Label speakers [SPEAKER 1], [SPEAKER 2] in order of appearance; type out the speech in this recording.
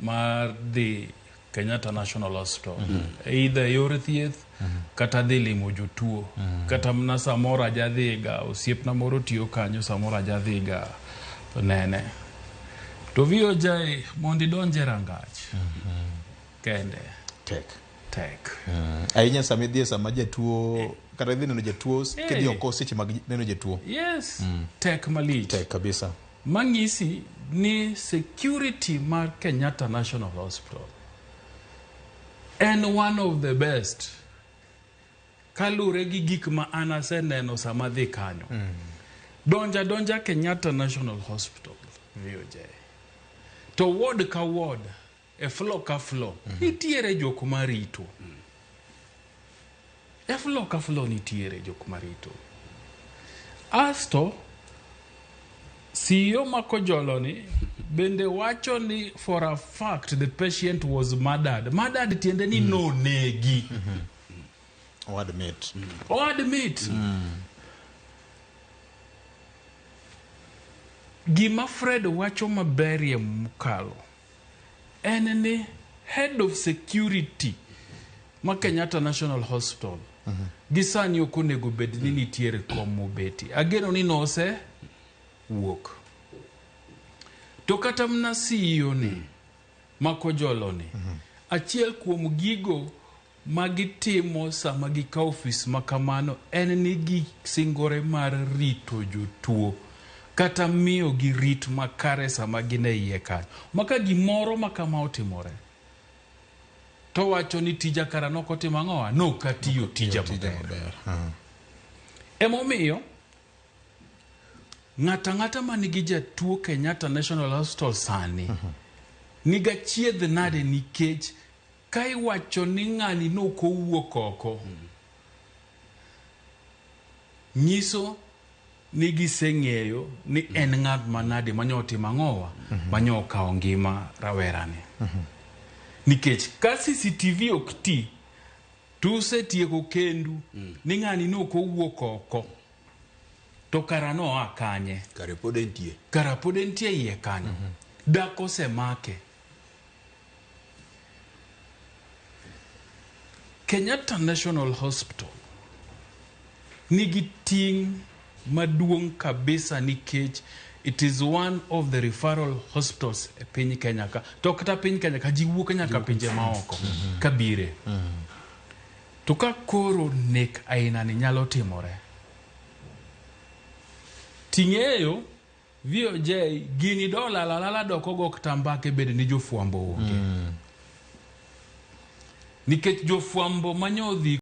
[SPEAKER 1] mar dhi Kenyatta National Hospital either e yor thieth kata dhi limo jotuo kata mana samoro ajadhiga osiepna moro tiyo kanyo samoro ajadhiga nene to VOJ mondo idonj e rangach kende
[SPEAKER 2] Tek.
[SPEAKER 1] tek
[SPEAKER 2] Ahinya sama idhi e sama jatuo kata idhi neno jatuo kidhi oko seche mag neno jatuo.
[SPEAKER 1] Yes, tek malich.
[SPEAKER 2] Tek kabisa.
[SPEAKER 1] Mang'isi ni security mar Kenyatta National Hospital en one of the best kalure gi gik ma an aseneno sama dhi kanyo. Donja donja Kenyatta National Hospital VOJ. To ward ka ward, e floor ka floor, nitiere jok marito. E floor ka floor nitiere jok marito. Asto CEO Makojolo ni bende wacho ni for a fact the patient was murdered. Murdered tiende ni nonegi.
[SPEAKER 2] O admit.
[SPEAKER 1] O admit. Gima Fred wacho maberie mokalo en ni head of security ma Kenyatta National Hospital gi sani ok onego bed ni nitiere kom mobeti. Ageno ni nose wuok. To kata mana CEO ni Makojolo ni achiel kuom gigo ma gitimo sama gikawo ofis ma kamano en ni gisingore mar rito jotuo kata miyogi rit makare sama gin e iye kanyo. Ma ka gimoro ma kama otimore to wacho ni tija kara nok otimo ang'owa nok atiyo tija maber. Emomiyo ng'ato ang'ata man gi jatuo Kenyatta National Hospital sani niga chiedh nade nikech ka iwacho ni ng'ani nok owuok oko nyiso ni giseng'eyo ni en ng'at manade manyo otimo ang'owa manyo okawo ngima rawerani nikech ka CCTV ok ti to usetieko kendu ni ng'ani nok owuok oko to kara noa kanye
[SPEAKER 3] Kare pod entie.
[SPEAKER 1] kara pod entie iye kanyo dak osemake Kenyatta National Hospital nigi ting' maduong' kabisa nikech it is one of the referral hospitals e piny Kenya ka. To kata piny Kenya ka ji wuok nyaka pinje maoko kabire. To ka koro nek aina ni nyalo timore, ting'eyo VOJ gini dolal alala dok ogo kata mbaka bed ni jofwambo onge. Nikech jofwambo manyo odhi